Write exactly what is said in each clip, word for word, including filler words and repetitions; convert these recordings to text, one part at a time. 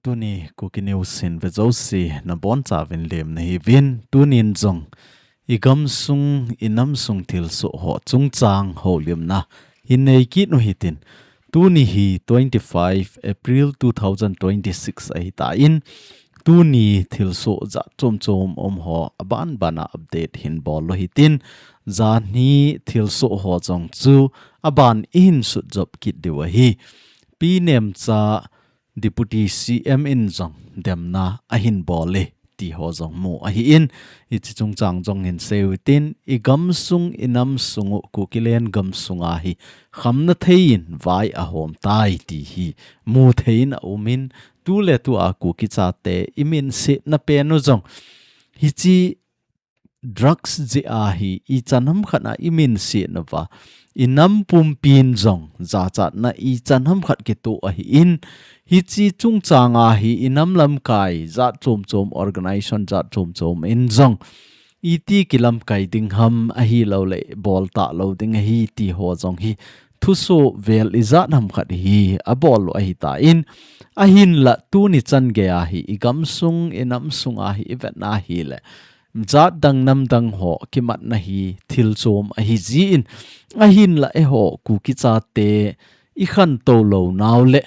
Tuni Kuki News in ve jouse nabonchauvin lemna hiuvin, tunin jong i gamsung i namsung thilsoh ho chungchang houlimna hin nei kit u hitin. Tuni hi twenty-five April two thousand twenty-six ahitan, tuni thilsoh jat chom chom um ho aban bana update hin bol u hitin, janhi thilsoh ho jong chu aban i hin sutjop kit diu ahi. Pi Nemcha Deputy C M in jong demna ahin bol e ti ho jong mu ahin, hiche chungchang jong hin sei u hitin, i gamsung i namsung u Kukiland gamsunga hi khamna thei in vai ahom tai ti hi mu thei in aumin, tuletua Kuki chate i minsetna pen u jong hiche drugs jeh a hi ichan hamkhat a i minset nauva, i nam pumpin jong jachatna ichan hamkhat kitoh ahin, hiche chungchanga hi i nam lamkai jat chom chom, organization jat chom chom in jong iti kilamkai ding ham, ahilouleh bol talou ding ahi ti ho jong hi thusoh vel ijat hamkhat hi abol u ahitan, ahinlah tuni chan geiya hi i gamsung i namsunga hi i vetna hileh jat dang nam dang ho kimatna hi thil chom ahi jin, ahinlah eiho Kuki chate i khantou lou nau le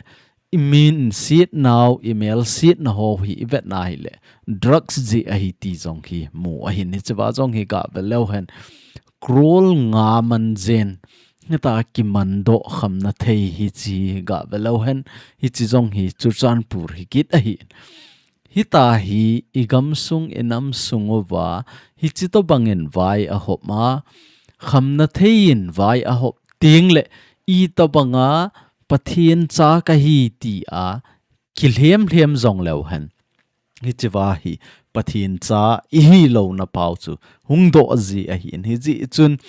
i minset nau, i melsetna ho hi i vetna hileh drugs jeh ahi ti jong hi mu ahin, hichea jong hi gah ve leu hen crore nga man jen, hitia kimandoh khamna thei hiche gah ve leu hen, hiche jong hi Churachandpur hi kit ahi. Hitia hi i gamsung i namsung uva hiche tobangin vai ahop a, khamna thei in vai ahop teng le itobanga Pathen cha kahi tia kilhem lhem jong leu hen, hichea hi Pathen cha ihi louna pau chu hung doh ji ahin, hijeh chun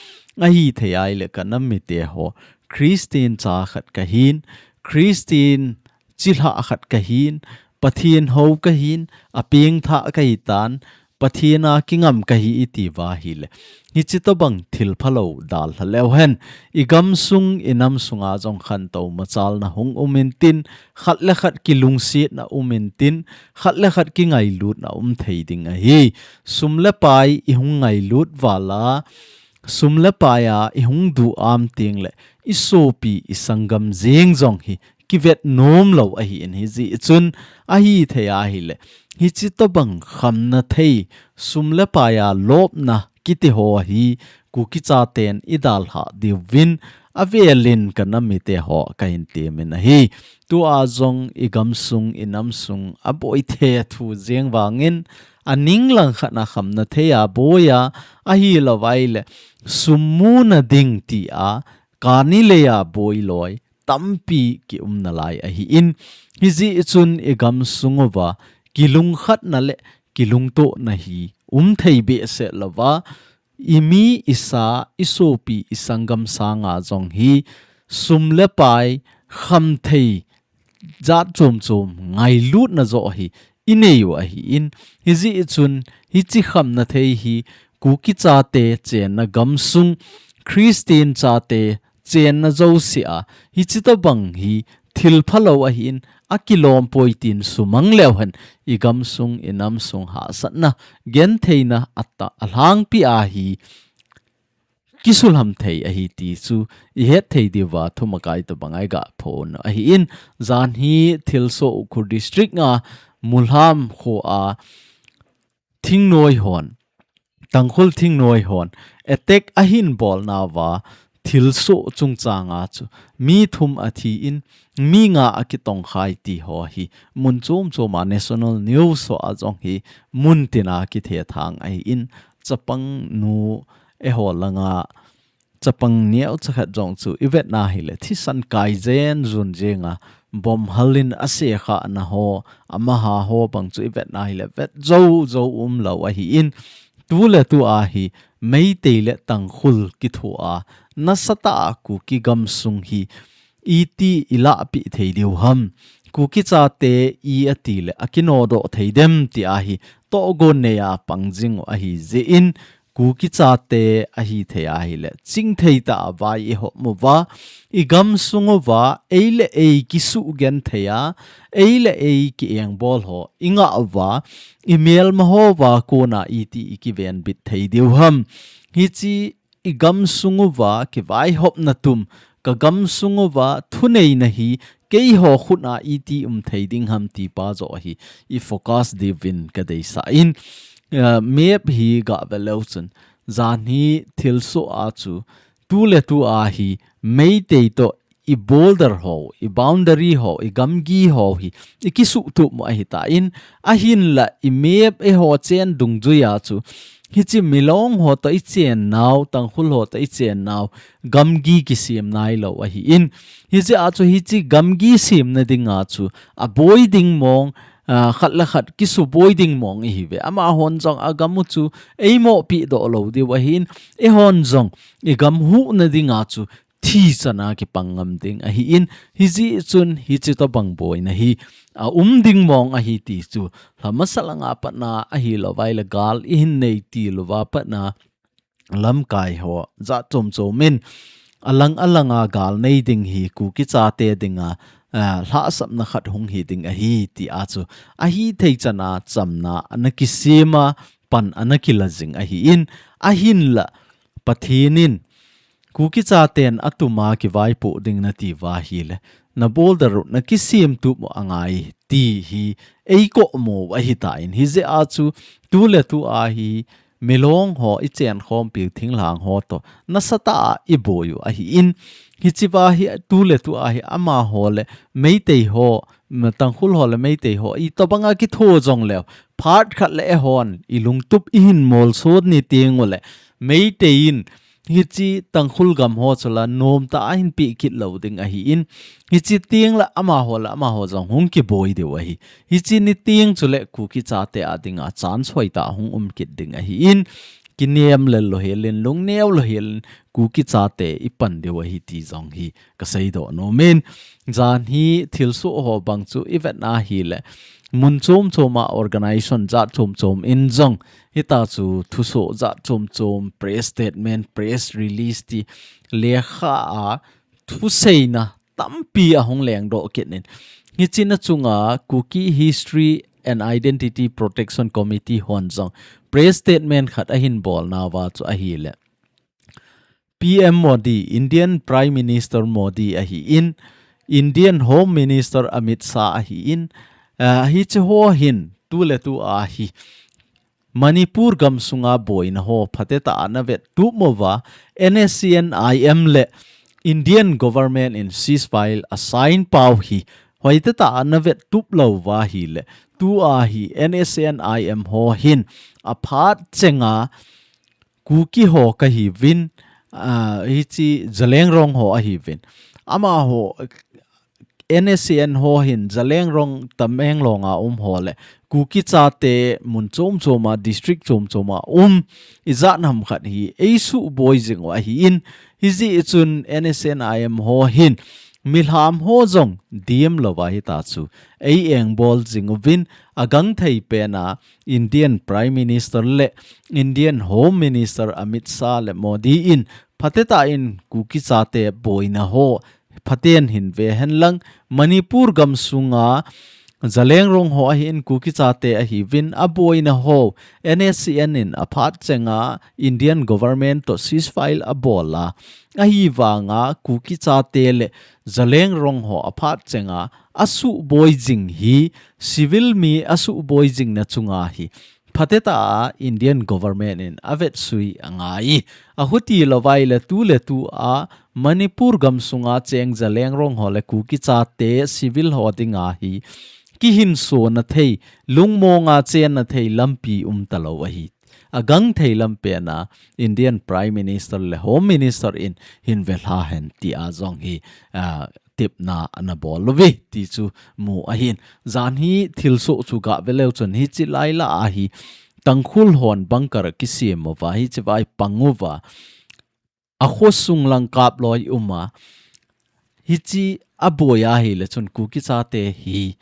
ahithei ahileh ka nam mite ho, Christian cha khat kahin, Christian chilhah khat kahin, Pathen hou kahin, apengthah kahitan, Pathen a kingam kahi iti uva hileh, hiche tobang thil phalou dalha leu hen, i gamsung i namsunga jong khantou machalna hung um intin, khat le khat kilungsetna um intin, khat le khat kingailutna um thei ding ahi. Sum le pai i hung ngailut vala, sum le paia i hung duham teng le i sopi i sanggam jeng jong hi kivet nom lou ahin, hijeh chun ahithei ahileh hiche tobang khamna thei, sum le paia lopna kiti ho hi Kuki chaten i dalhah diuvin avelin ka nam mite ho kahin temin ahi. Tua jong i gamsung i namsung aboi thethu jeng vangin, aning langkhat a khamna theia boiya, ahilou ahileh sum muna ding tia kani leia boi loi tampi kium nalai ahin, hijeh chun i gamsung uva kilungkhatna le kilungtohna hi um thei behseh louva, i mi i sa, i sopi i sanggam sanga jong hi sum le pai, khamthei jat chom chom ngailutna joh hi i nei u ahin, hijeh chun hiche khamna thei hi Kuki chate chenna gamsung, Christian chate chenna jousea hiche tobang hi thil phalou ahin, akilom poi tin sumang leu hen, i gamsung i namsung hahsatna, gentheina atah alhangpi a hi kisulham thei ahi ti chu i het thei diuva thumakai tobang a i gah phon ahin, janhi thilsoh Ukhrul District a Mulham khoa thingnoi hon, Tangkhul thingnoi hon attack ahin bolnauva, thilsoh chungchanga chu mi thum athin, mi nga akitongkhai ti ho hi mun chom choma national news hoa jong hi muntina kithethang ahin, chapang nu eiho langa chapang neocha khat jong chu i vetna hileh thisan kai jen jun jenga, bomb halin asekhahna ho, amaha ho bang chu i vetna hileh vet jou jou umlou ahin, tuletua hi Meitei le Tangkhul kithoa nasatah a Kuki gamsung hi iti i lahpeh thei diu ham, Kuki chate i ati le akinodoh thei dem tia hi tohgon neiya pang jing u ahi jeh in, Kuki chate ahi thei ahile, chingthei tah a vai i hop uva, i gam sung uva, ei le ei kisuh genthei a, ei le ei ki engbol ho i ngah uva, i melma ho va kona iti i kivenbit thei diu ham. Hichi i gam sung uva kivaihopna tum, ka gam sung uva thuneina hi keiho khut a iti um thei ding ham ti pa joh hi i focus diuvin ka deisah in, eh, map hi gah ve leu chun, jan hi thilsoh a chu tu le tu a hi Meitei toh i border ho, i boundary ho, i gamgi ho hi i kisuhtup u ahi tan, ahinla i map eiho chen dungjui a chu hichi Milong ho toh i chennau, Tangkhul ho toh i chennau gamgi kisem nailou ahin, hijeh a chu hichi gamgi semna dinga chu aboi ding mong, ah, khat le khat kisuboi ding mong ihi uve. Amahon jong agam u chu eimoh pehdoh lou diu ahin, eihon jong i gam huhna dinga chu thi chana kipang ngam ding ahin, hijeh chun hichi tobang boina hi aum ding mong ahi ti chu, lha masa langa patna ahilou vai le gal i hin nei til uva patna lamkai ho jat chom chom in alang alanga gal nei ding hi Kuki chate dinga, ah, lhahsamna khat hung hi ding ahi ti a chu ahi thei chana chamna ana kisem a, pan ana kila jing ahin, ahinla Pathen in Kuki chaten atuma kivaipoh ding nati uva ahile, na border u na kisemtup u angai ti hi eikomo u ahi tan, hijeh a chu tu le tu a hi Milong ho i chenkhompiu thinglhang ho toh nasatah a i boi u ahin, hichi va hi tu le tu a hi amaho le Meitei ho, Tangkhul ho le Meitei ho itobanga kitho jongleu, phat khat le eihon i lungtup i hin molsot ni teng ule, Meitei in hichi Tangkhul gam ho chu la nomtah a hin peh kit lou ding ahin, hichi teng le amaho le amaho jong hung kiboi diu ahi. Hichi ni teng chule Kuki chate a dinga chance hoitah hung um kit ding ahin, kinem le lou helin, lungneo lou helin Kuki chate i pan diu ahi ti jong hi ka seidoh nom in. Jan hi thilsoh ho bang chu i vet na ahile, mun chom chom a organization jat chom chom in jong hitia chu thusoh jat chom chom, press statement, press release ti, lekha a thuseina tampi ahung lengdoh kit in, hichi na chunga Kuki History and Identity Protection Committee hon jong press statement khat ahin bol nauva chu ahile, P M Modi, Indian Prime Minister Modi ahin, Indian Home Minister Amit Shah ahin, ah, hichi ho hin tu le tu a hi Manipur gam sunga boina ho phatetah a ana vettup uva, N S C N I M le Indian government in ceasefire a sign pau hi hoitetah a ana vettup lou uva ahile, tu a hi N S C N I M ho hin aphat chenga Kuki ho kahiuvin, ah, hichi Zeliangrong ho ahiuvin, amaho N S C N ho hin Zeliangrong, Tamenglong a um ho le Kuki chate mun chom chom a, district chom chom a um ijat ham khat hi eisuboi jing u ahin, hijeh chun N S C N I M ho hin milham ho jong dem louva hitia chu ei engbol jing uvin, agangthei pen a Indian Prime Minister le Indian Home Minister Amit Shah le Modi in phatetah in Kuki chate boina ho phaten hin ve hen lang, Manipur gam sunga Zeliangrong ho ahin, Kuki chate ahiuvin, aboina ho N S C N in aphat chenga Indian government toh ceasefire abol a, ahivanga Kuki chate le Zeliangrong ho aphat chenga asuboi jing hi, civil mi asuboi jingna chunga hi phatetah a Indian government in avetsui angai. Ahuti lou vai le tu le tu a Manipur gam sunga cheng Zeliangrong ho le Kuki chate civil ho dinga hi kihinsona thei, lungmonga chenna thei lampi umta lou ahi. Agangthei lam pen a Indian Prime Minister le Home Minister in hin velha hen tia jong hi, ah, tepna ana bol uve ti chu mu ahin. Jan hi thilsoh chu gah ve leu chun hichi lai lah a hi Tangkhul hon bunker kisem uva, hichi vai pang uva, akhosung lang kap loi uma, hichi aboi ahile chun Kuki chate hi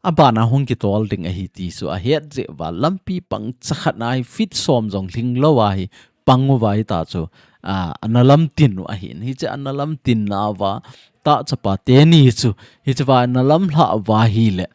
abana hung kitol ding ahi ti chu ahet jeh uva, lampi pangcha khat na hi feet som jong lhing lou a hi pang uva hita chu, a, ana lamtin u ahin. Hiche ana lamtin nauva, tahchapa teni chu, hichea ana lamlha uva ahile,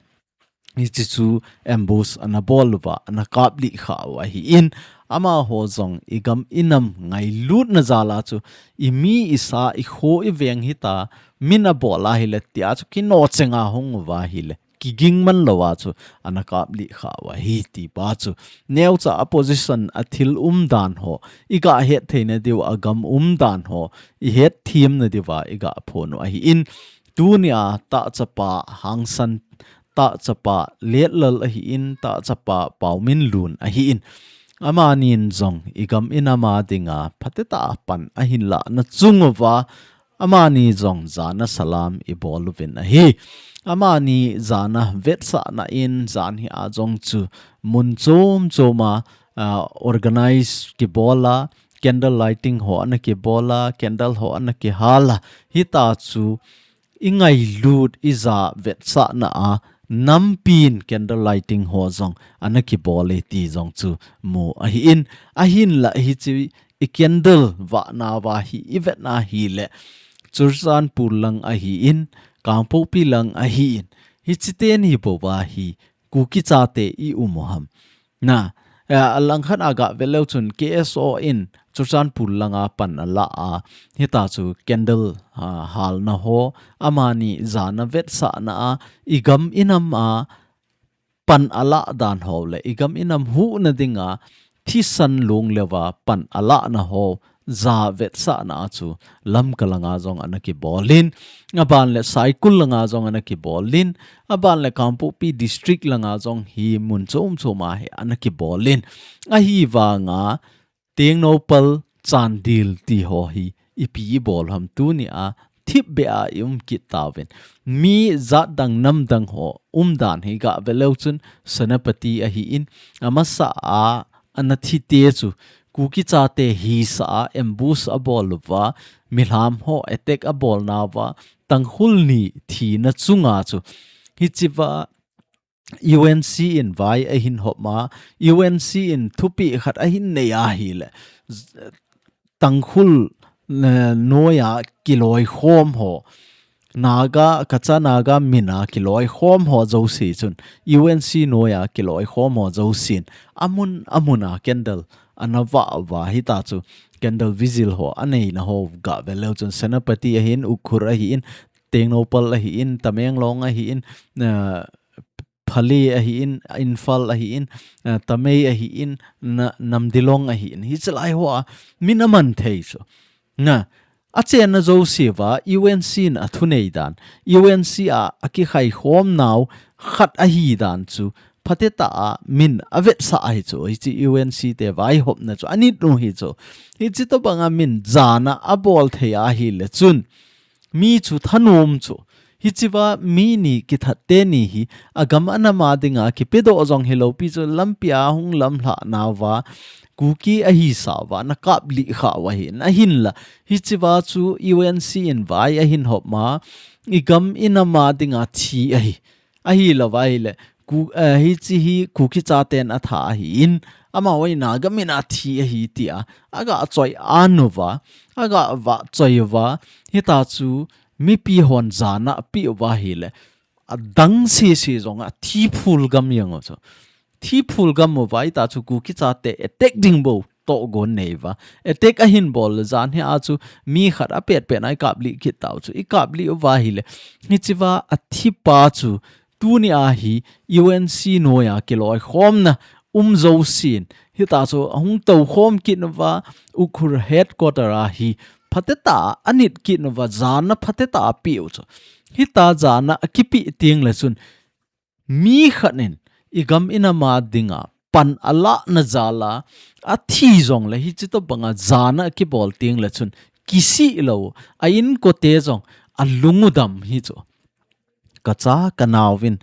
hiche chu ambush ana bol uva, ana kaplih kha u ahin. Amaho jong i gam i nam ngailutna jal a chu, i mi i sa i kho i veng hita, min abol ahile tia chu kino chenga hung uva ahile, kiging man louva chu ana kaplih kha u ahi ti pa chu. Neocha a position a thil umdan ho, i ga het theina diu a gam umdan ho, i het themna diuva i ga phon u ahin. Tunia tahchapa hangsan, tahchapa Letlal ahin, tahchapa Pauminlun ahin. Amanin jong i gam i nam a dinga phatecha pan ahin lahna chung uva, amani jong jana salam i bol uvin ahi. Amani jana vetsahna in jan hi a jong chu mun chom chom a, a, organize kibol a, candle lighting ho ana kibol a, candle ho ana kihal a. Hita chu i ngailut i ja vetsahna a, nampin candle lighting ho jong ana kibol e ti jong chu mu ahin. Ahinla hiche i candle vahna uva hi i vetna ahile, Churachandpur lang ahin, Kangpokpi lang ahin, hiche teni bou uva hi Kuki chate i um u ham? Na, eh, a langkhat a ga vet leu chun K S O in Churachandpur langa pan ala a, hita chu candle, a, halna ho, amani jana vetsahna a, i gam i nam a pan alah dan ho le, i gam i nam huhna dinga thisan lunglel uva pan alahna ho, ja vetsahna a chu Lamka langa jong ana kibol in, aban le Saikul langa jong ana kibol in, aban le Kangpokpi district langa jong hi mun chom chom a hi ana kibol in. Ahivanga Tengnoupal, Chandel ti ho hi ipi i bol ham tunia thipbeh a i um kit tauvin. Mi jat dang nam dang ho umdan hi ga vet leu chun Senapati ahin, amasa a ana thi te chu Kuki chate hisa a ambush abol uva, milham ho attack abol nauva, Tangkhul ni thina chunga chu hichea U N C in vai ahin hop ma, U N C in thupeh khat ahin nei ahile, Tangkhul, eh, noiya kiloikhom ho, Naga, Kacha Naga mina kiloikhom ho jouse chun, U N C noiya kiloikhom ho jousen, amun, amuna candle ana vah uva, hita chu candle vigil ho aneina ho ga vet leu chun, Senapati ahin, Ukhrul ahin, Tengnoupal ahin, Tamenglong ahin, eh, Phale ahin, Imphal ahin, eh, Tamei ahin, Na-, Namdilong ahin. Hiche lai hoa min aman thei chu. Na, achenna jouse uva U N C in athunei dan, U N C a akikhaikhom nau khat ahi dan chu phatecha a min avetsah ahi chu. Hiche U N C te vaihopna chu anit u hi chu. Hiche tobanga min jana abol thei ahile chun, mi chu thanom chu. Hichea mi ni kithat teni hi agam anam a dinga kipedoh jong hilou pi chu, lampi a hung lamlhah nauva, Kuki ahisauva ana kaplih kha u ahin, ahinla hichea chu U N C in vai ahin hop ma, i gam i nam a dinga thi ahi. Ahilou va ahile, Ku-, eh, hiche hi Kuki chaten atha ahin, amaho hi Naga mina thi ahi tia aga choi-an uva, aga vahchoi uva, hita chu mipi hon jana apeh uva ahile, adang sese jonga thi phul gam jeng u chu. Thi phul gam uva, hita chu Kuki chate attack ding bou tohgon nei uva. Attack ahin bol le jan hi a chu mi khat apet pet a i kaplih kit tau chu. I kaplih uva ahile, hichea athi pa chu tunia hi U N C noiya kiloikhomna um jousen, hita chu ahung toukhom kit uva, Ukhrul headquarter a hi phatecha a anit kit uva, jana phatecha apeh u chu. Hita jana akipeh teng le chun, mi khat in i gam i nam a dinga pan alahna jal a athi jongle, hiche tobanga jana akibol teng le chun kisih lou, a inkote jong alung u dam hi chu. Kacha kanaovin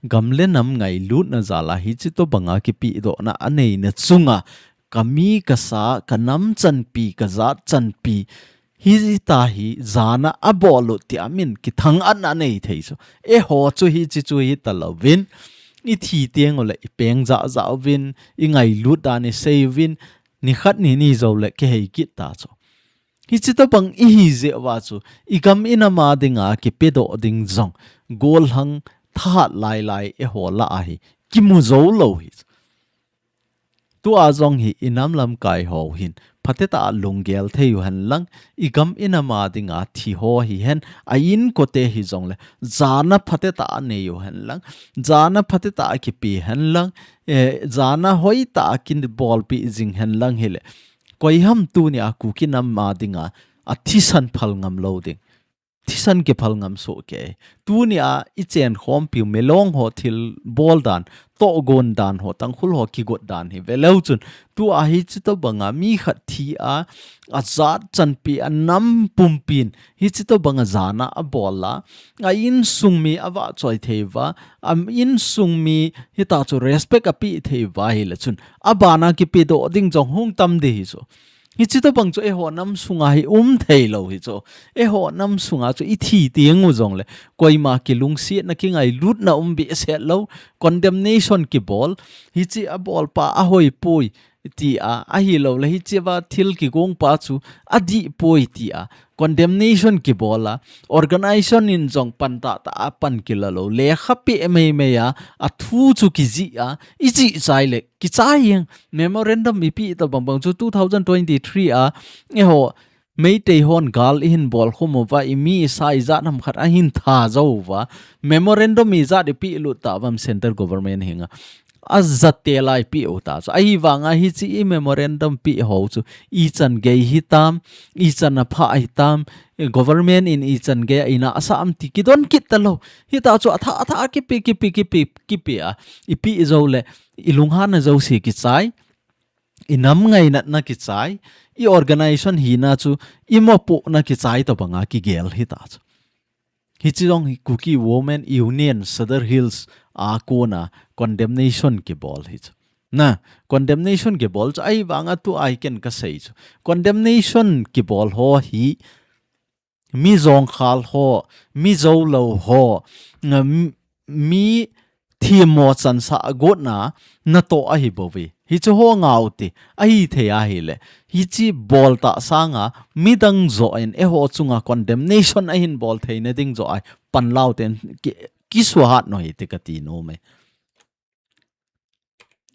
gam le nam ngailutna jal a hiche tobanga kipehdohna aneina chunga, kami kasa, kanam chanpi, kajat chanpi, hita hi jana abol u tia min kithang-atna anei thei chu. Eiho chu hiche chu hita louvin, i thi teng ule i peng jahjah uvin, i ngailut dan i sei uvin, nikhat nini jou le kihei kit ta chu. Hichi tobang ihi jeh uva chu, igam inam a dinga kipedoh ding jong, gollhang thahat lailai eiho lah a hi kimu jou lou hi. Tua jong hi inam lamkai ho hin phatecha a lunggel thei u henlang, igam inam a dinga thi ho hihen, a inkote hijongle, jana phatecha a nei u henlang, jana phatecha a kipe henlang, eh, jana hoitah a kibolpi jing henlang hile, koiham tunia Kuki nam a dinga athisan phal ngam lou ding. Thisan kiphal ngam soh kei. Tunia ichen khompiu milong ho thilbol dan, tohgon dan ho, Tangkhul ho kigot dan hi veleu chun, tua hichi tobanga mi khat thi a, ajat chanpi a nam pumpin, hichi tobanga jana abol a, a insung mi avahchoi thei uva, a insung mi hita chu respect ape thei uva hile chun, abana kipedoh ding jong hung tam ding hi chu. Hichi tobang chu eiho nam sunga hi um thei lou hi chu. Eiho nam sunga chu ithi teng u jongle, koima kilungsetna kingailutna um behseh lou, condemnation kibol, hichi abolpa ahoipoi tia, ahilouleh hichi va thil kigongpa chu adihpoi tia, condemnation kibol a, organization in jong pan tahtah a pan kila lou, lekha peh meimei a, athu chu kijih a, ijih chai le, kichai jeng, memorandum ipi tobang bang chu two thousand twenty-three a, eiho, Meitei hon gal ihin bol khum uva, imi isa ijat ham khat ahin tha jou uva, memorandum ijat ipe lut ta uvam central government henga. Ajat tela ipe u ta chu. Ahivanga hichi i memorandum pe ho chu, ichan gei hitam, ichan apha hitam, government in ichan gei a ina asam ti kidon kit talou. Hita chu atha, atha kipe, kipe, kipe, kipe a. Ipe jou le, ilunghanna jouse kichai. Inam ngainatna kichai, i organization hina chu, imopohna kichai tobanga kigel hita chu. Hichi jong hi Kuki Women Union Sadar Hills a kona condemnation kibol hi chu. Na, condemnation kibol chu ahivanga tua hi ken kasei chu. Condemnation kibol ho hi mi jongkhal ho, mi joulou ho, nga m-, mi themmo chansah gotna natoh ahi bouve. Hichu ho ngau te, ahithei ahile. Hichi bol tah sanga, midang joh in eiho chunga condemnation ahin bol theina ding joh ahi, panlou ten ki, kisuhat u hite kati nom e.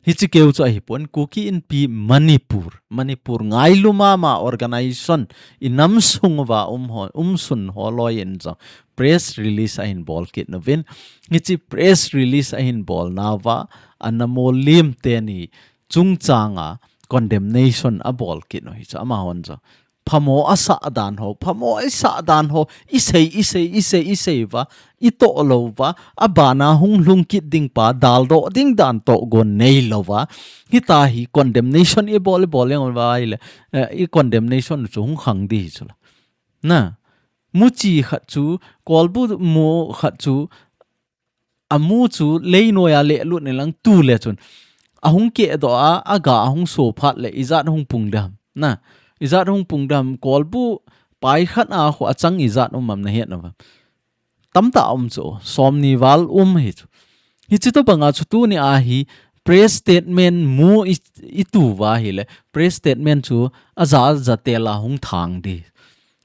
Hichi keu chu ahipon, Kuki Inpi Manipur, Manipur ngailu mama organization, inam sung uva um ho, umsun ho loi in jong press release ahin bol kit uvin. Hichi press release ahin bolna uva, anamol lim teni chungchanga condemnation abol kit u hi chu amahon jong. Phamo asah dan ho, phamo isah dan ho, isei, isei, isei, isei uva, itoh lou uva, abana hung lhung kit ding pa, daldoh ding dan tohgon neilou uva. Hita hi condemnation ibol, ibol jeng uva ahile, eh, i condemnation chu hung khang ding hi chu la. Na, muchi khat chu, kolbu mu khat chu, amu chu leinoi a lehlut inlang tu le chun. Ahung kehdoh a, aga ahung so phat le, ijat hung pung ding ham. Na, ijat hung pung ding ham, kolbu pai khat a khu achang ijat um am nahet uvam. Tamtah um chu, somni val um hi chu. Hichi tobanga chu tunia hi press statement mu i, itu uva ahile, press statement chu aja, aja tela hung thang ding.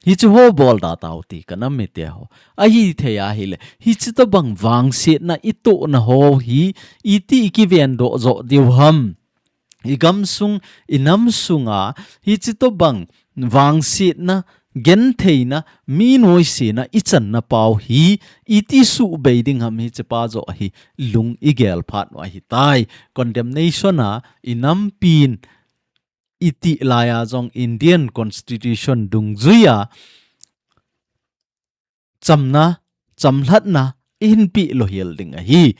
Hichu ho bol da tau ti kanam mite ho. Ahithei ahile, hichi tobang vangsetna itohna ho hi, iti ikiven doh joh diu ham. Igam sung, inam sunga, hichi tobang vangsetna, gentheina, mi noisena, ichanna pau hi, iti subei ding ham hichi pa joh hi, lung igel phat u ahitai. Condemnation a, inampin, iti laiya jong Indian Constitution dungjuia chamna, chamlhatna ihin pe louhel ding ahi.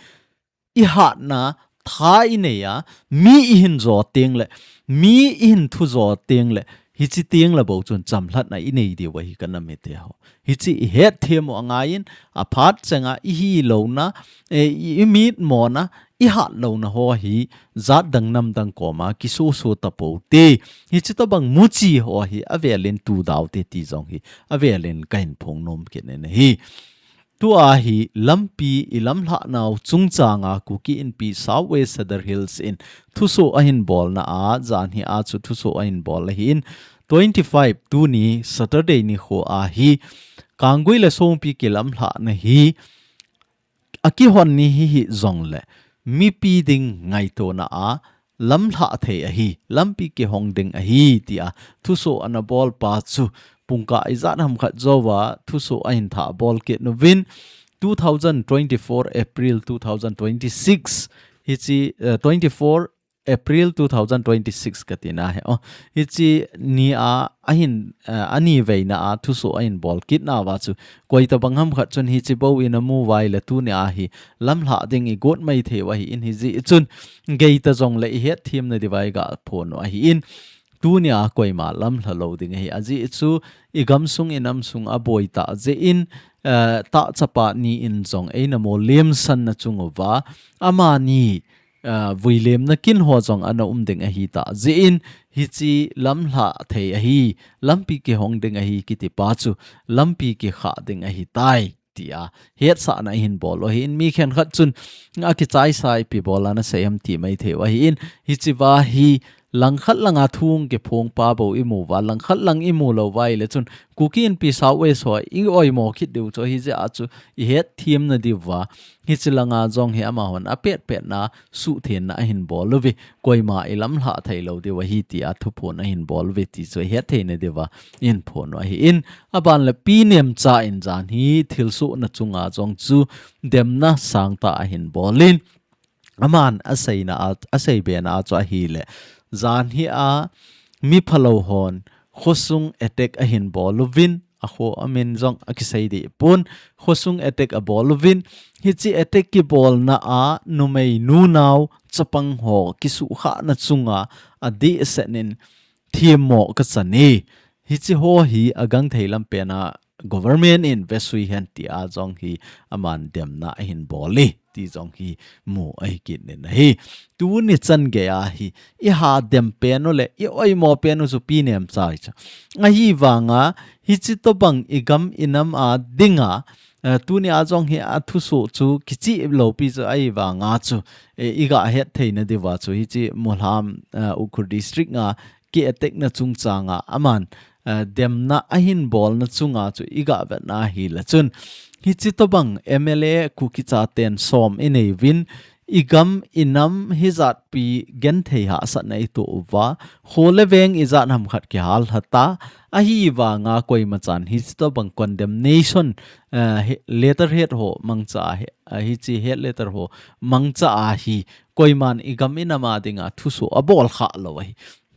Ihatna tha inei a, mi ihin jo teng le, mi ihin thu jo teng le, hichi teng le bou chun chamlhatna inei diu ahi kanam mite ho. Hichi ihet them u angaiyin, aphat chenga ihilouna, eh, i, imitmona, ihatlouna ho hi, jat dang nam dang koma, kisoso tapou te. Hichi tobang muchi ho hi, avelin tu dau te ti jong hi, avelin kahin phong nom kit in ahi. Tua hi lampi i lamlhah nau chungchanga Kuki Inpi South West Sadar Hills in thusoh ahin bolna a, janhi a chu thusoh ahin bol ahin, twenty-five tuni Saturday nikho a hi Kanggui le Songpi kilamlhahna hi akihon ni hi hi jongle mipi ding ngaitona a lamlhah thei ahi, lampi kihong ding ahi, tia thusoh ana bolpa chu pungkah ijat ham khat jouva thusoh ahin thah bol kit nuvin, two thousand twenty-four April two thousand twenty-six, hichi, eh, twenty-four April two thousand twenty-six katina he. Oh, hichi ni a ahin, eh, ani veina a thusoh ahin bol kit nauva chu koi tabang ham khat chun hichi bou in amu uva ahile tuni a hi lamlhah ding igot mai thei u ahin, hijeh chun geita jongle ihet themna diuva iga phon u ahin, tuni a koima lamlha lou ding ahi. Ajeh chu igamsung inamsung aboi tah jeh in, eh, tahchapa ni in jong eina molemsan na chung uva amani, eh, vuilemna kin ho jong ana um ding ahi tah jeh in, hichi lamlhah thei ahi, lampi kihong ding ahi kitipa chu lampi kikhah ding ahitai, tia hetsahna ihin bol u ahin, mi khenkhat chun akichaisa ipi bol ana sei em ti mai thei u ahin, hichi uva hi langkhat langa thu kiphongpa bou imu uva, langkhat lang imu lou uva ahile chun Kuki Inpi South West ho i oimo kit diu chu hijeh a chu ihet themna diuva, hichi langa jong hi amahon apetpetna suhthenna ahin bol uve, koima ilamlhah thei lou diu ahi tia thuphon ahin bol uve ti chu ihet theina diuva ihin phon u ahin, aban le Pi Nemcha in janhi thilsohna chunga jong chu demna sangtah ahin bol in, aman aseina a, aseibena a chu ahile, janhi a mi phalou hon khosung attack ahin bol uvin, akho amin jong akisei deh pon, khosung attack abol uvin, hichi attack kibolna a numei nunao chapang ho kisuhkhahna chunga adehset in themmo kachan e. Hichi ho hi agangthei lampen a government in vesui hen tia jong hi aman demna ahin bol e ti jong hi mu ahi kit in ahi. Tuni chan geiya hi iha dem pen u le ioimo pen u chu Pi Nemcha hi chu. Ahivanga hichi tobang igam inam a dinga, eh, tuni a jong hi athusoh chu kichih loupi chu ahivanga chu, eh, iga het theina diuva chu hichi Molham, eh, Ukhrul District a ki attack na chungchanga aman, eh, demna ahin bolna chunga chu iga vetna ahile chun, hichi tobang M L A Kuki chaten som inei uvin, igam inam hijatpi genthei hahsatna itoh uva, kho le veng ijat ham khat kihallha ta, ahivanga koima chan hichi tobang condemnation, eh, he, letterhead ho mangcha a hi, eh, hichi head letter ho mangcha a hi koiman igam inam a dinga thusoh abol khah lou ahi.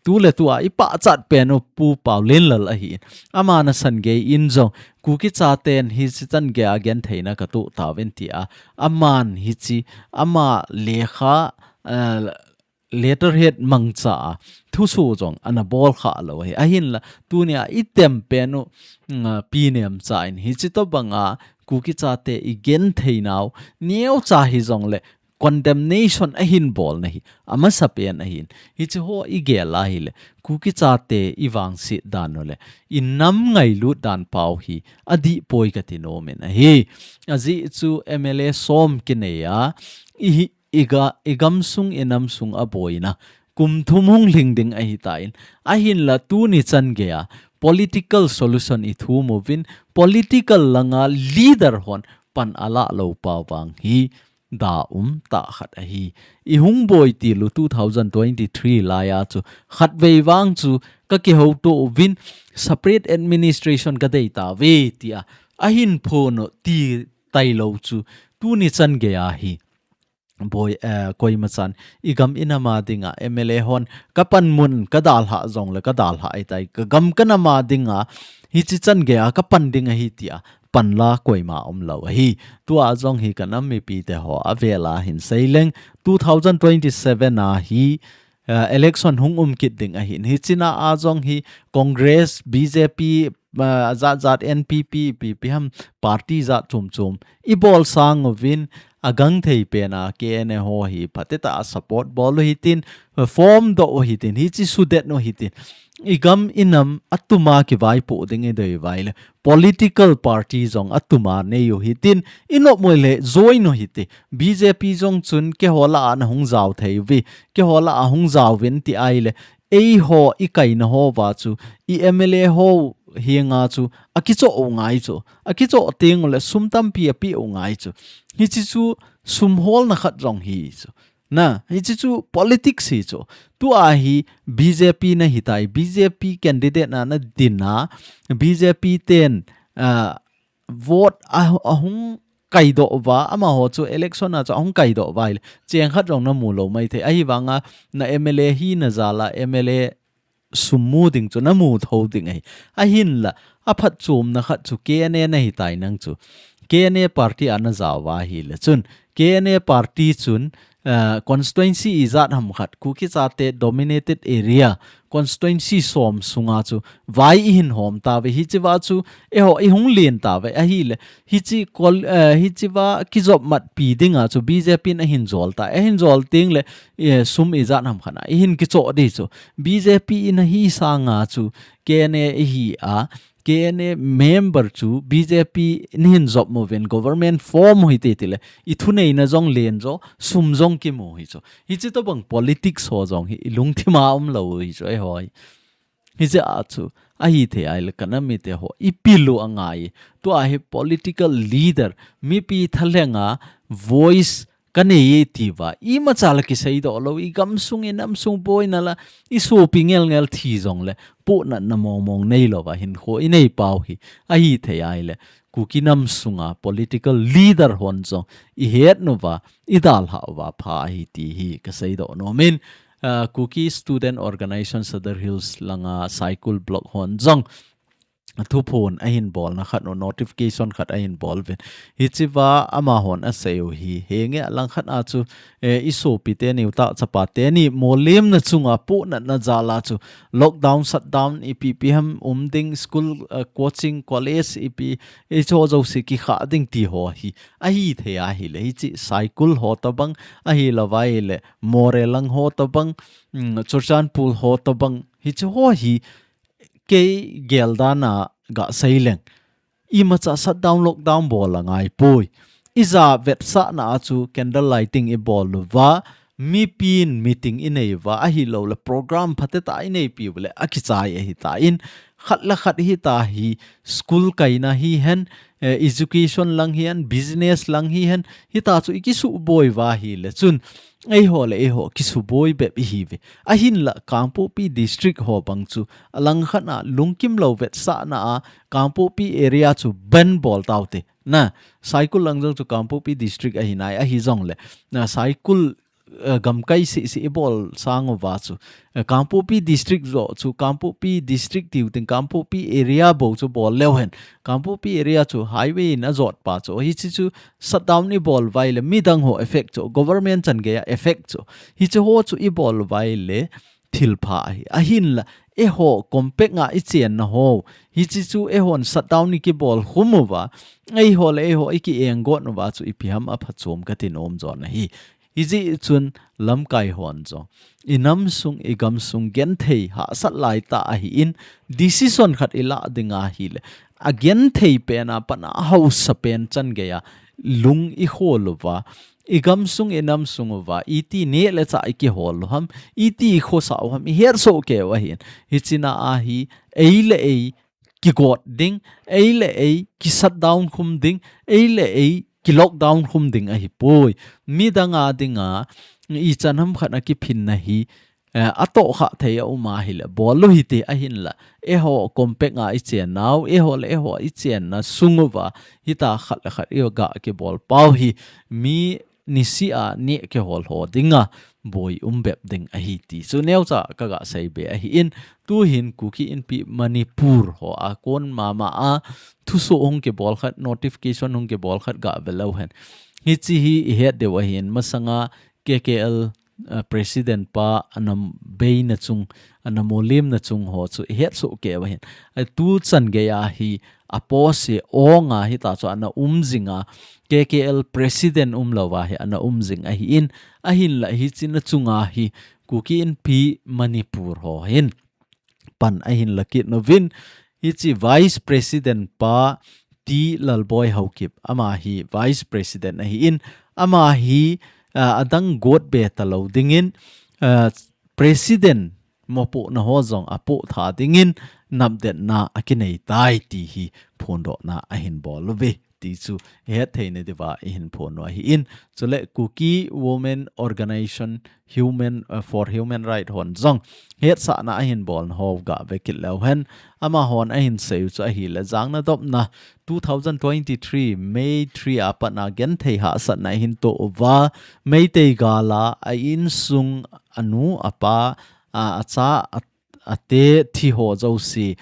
Tuletua ipachat pen u Pu Paolenlal ahin, aman asan gei in jong Kuki chaten hichi chan geiya gentheina katoh tauvin tia, aman hichi, ama lekha, eh, letterhead mangcha a thusoh jong ana bol khah lou ahi. Ahinla tunia idem pen u, mm, Pi Nemcha in hichi tobanga Kuki chate igenthei nau neocha hijongle condemnation ahin bolna hi amasapen ahin. Hichi ho igel a ahile Kuki chate ivangset dan u le inam ngailut dan pau hi adih poi kati nom in ahi. Ajeh chu M L A som kinei a, i, iga, igamsung inamsung aboina kum thum hung lhing ding ahitan, ahinla tuni chan geiya political solution ithum uvin, political langa leader hon pan alah lou pau vang hi da um tah khat ahi. Ihung boi til u two thousand twenty-three laiya chu khatvei vang chu kakihouto uvin separate administration kadei tauve tia ahin phon u ti tailou chu tuni chan geiya hi boi, eh, koima chan igam inam a dinga M L A hon kapanmun kadalhah jongle kadalhah ahitai, kagam kanam a dinga hichi chan geiya kapan ding ahi tia panla koima umlou ahi. Tua jong hi kanam mipite ho avela hin seileng two thousand twenty-seven a hi, eh, election hung um kit ding ahin. Hichina a jong hi Congress, B J P, eh, jat jat N P P, P P ham party jat chom chom ibol sang uvin agangthei pen a K N A ho hi phatecha a support bol u hitin, form doh u hitin, hichi sudet u hitin. i gam i nam a tuma kivaipoh ding i dei uva ahile political party jong a tuma nei u hitin, i nop u le join u hite. B J P jong chun keiho lah a na hung jao thei uve, keiho lah a hung jao uvin ti ahile, eiho i kaina ho uva chu, i M L A ho henga chu a kichoh u ngai chu, a kichoh teng u le sum tampi a pe u ngai chu. Hichi chu sum holna khat jong hi chu. Na, hichi chu politics hi chu. Tua hi B J P na hitai, B J P candidate na na din a, B J P ten, ah, vote a, a hung kaidoh uva, amaho chu election a chu a hung kaidoh uva ahile, cheng khat jong na mu lou maithei. Ahivanga na M L A hina jal a M L A sum mu ding chu na mu tho ding ahi. Ahinla, a phatchomna khat chu K N A na hitai nang chu. K N A party a na jao uva ahile chun, K N A party chun, ah, constituency ijat ham khat, Kuki chate dominated area, constituency som sunga chu vai i hin hom tauve, hichi uva chu eiho i hung len tauve ahile, hichi kol-, eh, hichi uva kijopmatpi dinga chu B J P in a hin jol ta, a hin jol teng le, eh, sum ijat ham khat a i hin kichoh ding chu. B J P in a hi sanga chu K N A i hi a, K N A member chu B J P in hin jop uvin government form u hite tile, i thuneina jong len jo, sum jong kimu hi chu. Hichi tobang politics ho jong hi i lungthim a um lou hi chu eiho hi. Hichi a chu, ahithei ahile ka nam mite ho, i pil u angai. Tua hi political leader, mipi thalhenga voice ka nei e tiva, imacha la kiseidoh lou, i gamsung i namsung boina la, i sopi ngelngel thi jongle, pohnatna mongmong nei louva hinkho i nei pau hi, ahithei ahile, Kuki nam sunga political leader hon jong i het uva, i dalhah uva pha ahi ti hi ka seidoh nom in, ah, Kuki Student Organization Sadar Hills langa Saikul Block hon jong thuphon a hin bolna khat u, notification khat a hin bol uvin. Hichi uva amahon a sei u hi, henge a lang khat a chu, eh, i sopi teni u ta chapa teni molemna chunga pohnatna jal a chu lockdown, shutdown ipi ipi ham um ding, school, eh, coaching, college ipi, i cho jouse kikha ding ti ho hi. Ahithei ahile, hichi Saikul ho tobang, ahilouva ahile, Moreh lang ho tobang, mm, Churachandpur ho tobang, hichi ho hi, kei geldan a ga sei leng. Imacha shutdown, lockdown bol angai poi. Ija vetsahna a chu candle lighting i bol uva, mipin meeting i nei uva, ahilou le program phatecha i neipi u le, a kichai ahitan, khat le khat hita hi, school kaina hihen, eh, education lang hihen, business lang hihen, hita chu i kisuboi uva ahile chun, eiho le eiho kisuboi bep i hi uve. Ahinla Kangpokpi district ho bang chu, a lang khat a lungkim lou vetsahna a, Kangpokpi area chu ban bol taute. Na, Saikul lang jong chu Kangpokpi district ahi nai, ahi jongle. Na, Saikul, eh, gamkai sisi i bol sang uva chu. Eh, Kangpokpi district jo chu, Kangpokpi district tiu tin Kangpokpi area bou chu bol leu hen. Kangpokpi area chu highway in a jot pa chu. Hichi chu shutdown i bol uva ahile midang ho effect chu. Government chan gei a effect chu. Hichi ho chu i bol uva ahile thil pha ahi. Ahinla, eiho compact a i chenna ho. Hichi chu eihon shutdown i kibol khum uva. Eiho le eiho i ki-enggot uva chu ipi ham a phatchom ka ti nom jo ahi. Hijeh chun lamkai hon jong, i namsung, i gamsung genthei hahsat lai tah ahin, decision khat i lah ding ahile, a genthei pen a pat a hausa pen chan gei a lung i khol uva, i gamsung, i namsung uva, iti neh le chah i kihol u ham, iti i khosa u ham, i hetsoh kei u ahin. Hichi na ahi, ei le ei kigot ding, ei le ei ki shutdown khum ding, ei le ei ki lockdown khum ding ahipoi. Midang a dinga, ichan ham khat a kiphinna hi, eh, a tohkhah thei a um ahile, bol u hite ahinla. Eiho compact a i chennau, eiho le eiho i chenna sung uva, hita khat le khat i ga kibol pau hi, mi nisih a neh kihol ho dinga boi um bep ding ahi ti chu neocha ka ga sei be ahin, tuhin Kuki Inpi Manipur ho a kon mama a thusoh hung kibol khat, notification hung kibol khat ga ve leu hen. Hichi hi i het diu ahin, masanga K K L, eh, president pa ana beina chung, ana molemna chung ho chu i hetsoh kei u ahin. Eh, tu chan gei a hi a post hi ong a hita chu ana um jing a, K K L president um louva hi ana um jing ahin, ahinla hichi na chunga hi Kuki Inpi Manipur ho hin pan ahin la kit uvin, hiche Vice President pa T Lalboi Haokip, ama hi Vice President ahin, ama hi, ah, adang got be talou dingin, ah, President mopohna ho jong apoh tha dingin napdetna akinei tai ti hi phondohna ahin bol uve ti chu hetthei na diuva ihin phon u ahin. Chule Kuki Women Organization Human, uh, for Human Right hon jong hetsahna ahin bolna ho gah ve kit leu hen, amahon ahin sei u chu ahile, jang nadopna two thousand twenty-three May three a pat a genthei hahsatna ahin toh uva, Meitei gal a a insung, anu, apa, a, acha, a, ate thi ho jouse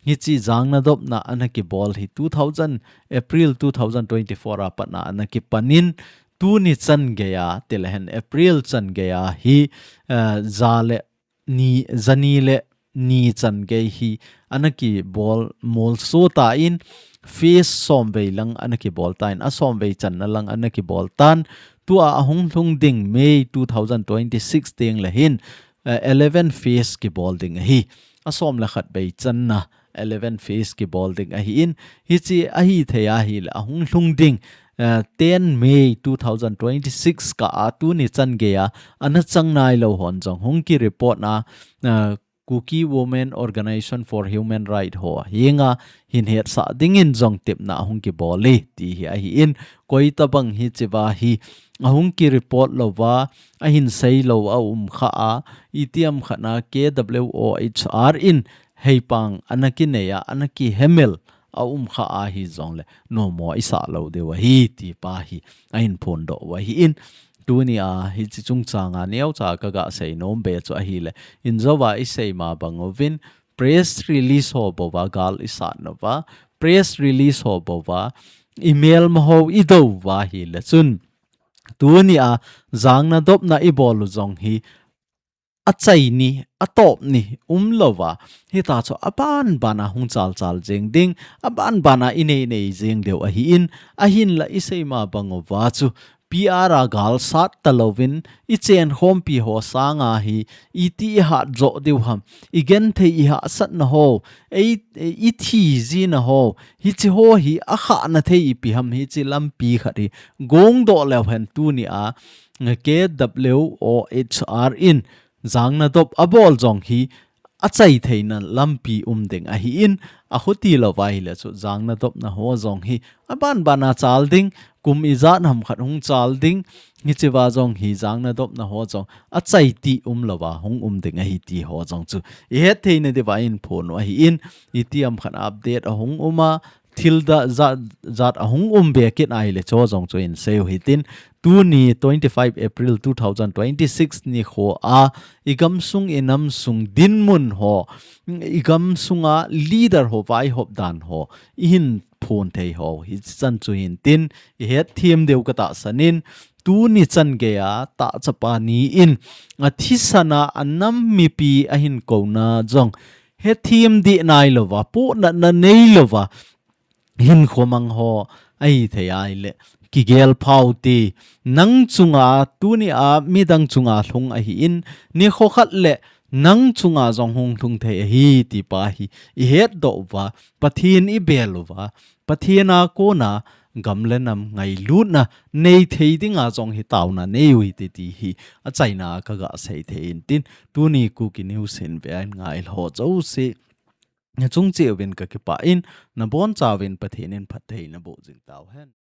hiche jang nadopna ana kibol hi two thousand, April two thousand twenty-four a pat a ana kipan in, tuni chan geiya, tilehen April chan geiya hi, eh, ja le ni, jani le ni chan gei hi ana kibol molso tan, phase somvei lang ana kibol tan, asomvei channa lang ana kibol tan, tua ahung lhung ding May two thousand twenty-six teng le hin, eh, eleven phase kibol ding ahi. Asom le khat vei channa eleven phase kibol ding ahin, hiche ahithei ahile ahung lhung ding, eh, ten May two thousand twenty-six kah a tuni chan geiya ana chang nailou hon jong hung ki report na, eh, Kuki Women Organization for Human Right ho henga hin hetsah dingin jong tepna ahung kibol e ti hi ahin, koi tabang hichea hi ahung ki report louva, ahin sei lou a um kha a, itiham khat na K W O H R in heipang ana kinei a, ana kihemil a um kha ahi jongle, nomo isah lou diu ahi ti pa hi ahin phondoh u ahin, tunia hiche chungchanga neocha kaga sei nom be chu ahile, injouva isei ma bang uvin, press release ho bouva gal isat nauva, press release ho bouva, email ma ho idou uva ahile chun, tunia jang nadopna ibol u jong hi, achai ni, atop ni umlouva, hita chu aban bana hung chal chal jeng ding, aban bana inei nei jeng diu ahin, ahinla isei ma bang uva chu, P R a gal sat talouvin, ichen khompi ho sanga hi, iti ihat jo diu ham, igenthei ihahsatna ho, ei, ei ithi jina ho, hiche ho hi akhahna thei ipi ham, hiche lampi khat hi gongdoh leu hen tunia, K W O H R in jang nadop abol jong hi achai theina lampi um ding ahin, akhuti louva ahile chu jang nadopna ho jong hi aban bana chal ding, kum ijat ham khat hung chal ding, hichea jong hi jang nadopna ho jong achai ti umlouva hung um ding ahi ti ho jong chu ihet theina diuva ihin phon u ahin, itiham khat update ahung um a, thil dah jat, jat ahung um be kit ahile chu jong chu ihin sei u hitin, tuni twenty-five April two thousand twenty-six nikho a, igamsung inamsung dinmun ho, igamsunga leader ho vaihop dan ho ihin phon thei ho, hichan chu hitin, ihet them diu katahsan in, tuni chan geiya tahchapa ni in athisana anam mipi ahin kouna jong hethem dih nailouva, pohnatna neilouva, hinkho mang ho ahithei ahile, kigel phau te, nang chunga, tunia midang chunga lhung ahin, nikho khat le nang chunga jong hung lhung thei ahi ti pa hi ihetdoh uva, Pathen ibel uva, Pathen a kona gam le nam ngailutna nei thei dinga jong hi taona nei u hite ti hi achaina kaga sei thei intin, tuni Kuki News hin ve a ngai ho jouse nachung cheh uvin kakipah in, nabonchauvin Pathen in phatthei naboh jing tauhen.